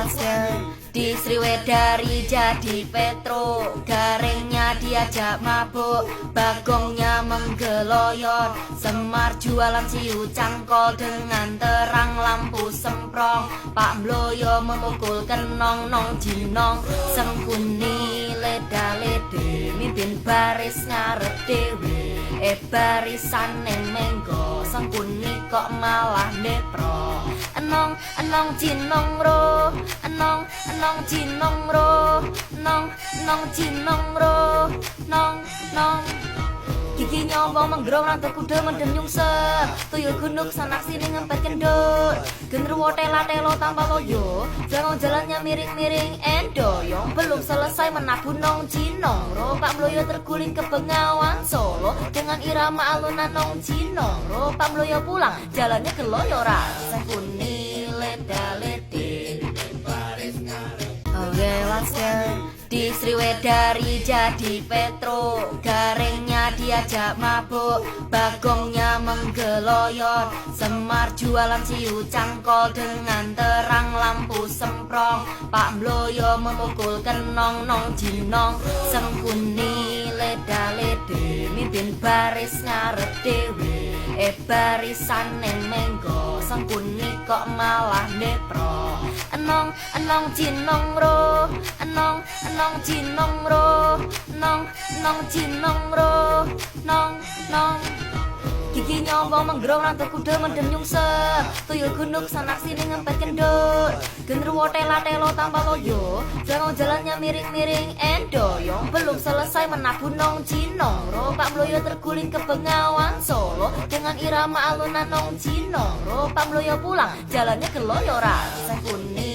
let's go. Di Sriwedari jadi Petro, Garengnya diajak mabuk, Bagongnya menggeloyor. Semar jualan siu cangkol dengan terang lampu semprong. Pak Mloyo memukul kenong nong jinong. Sengkuni leda lede mimpin baris ngarep dewe. E barisane menggo, Sengkuni kok malah nepro. Enong enong jinong ro, enong enong jinong ro, nong nong jinong ro, nong nong. Gigi nyowo menggerong rantai kuda mendem nyungsep. Tuyul gunuk sanak sini ngempet kendor. Genderuwo tela telo tanpa loyo. Jangan jalannya miring-miring endoyong. Belum selesai menabuh nong jinong ro. Pak Mloyo terguling ke Bengawan Solo dengan irama alunan nong jinong ro. Pak Mloyo pulang jalannya keloyoran. Sengkuni leda lede. Oke, let's go. Di Sriwedari jadi Petro, Garengnya diajak mabuk, Bagongnya menggeloyor. Semar jualan siu cangkol dengan terang lampu semprong. Pak Mloyo memukul kenong nong jinong. Sengkuni leda lede mimpin baris ngarep dewe. E barisane menggo, Sengkuni kok malah nepro. Enong enong jinong ro, enong enong jinong ro, nong nong jinong ro, nong nong. Gigi nyowo menggerong rantai kuda mendem nyungsep. Tuyul gunuk sanak sini ngempet kendor. Genderuwo tela telo tanpa loyo. Jangan jalannya miring-miring endoyong. Belum selesai menabuh nong jinong ro. Pak Mloyo terguling ke Bengawan Solo dengan irama alunan nong jinong ro. Pak Mloyo pulang jalannya keloyoran. Sengkuni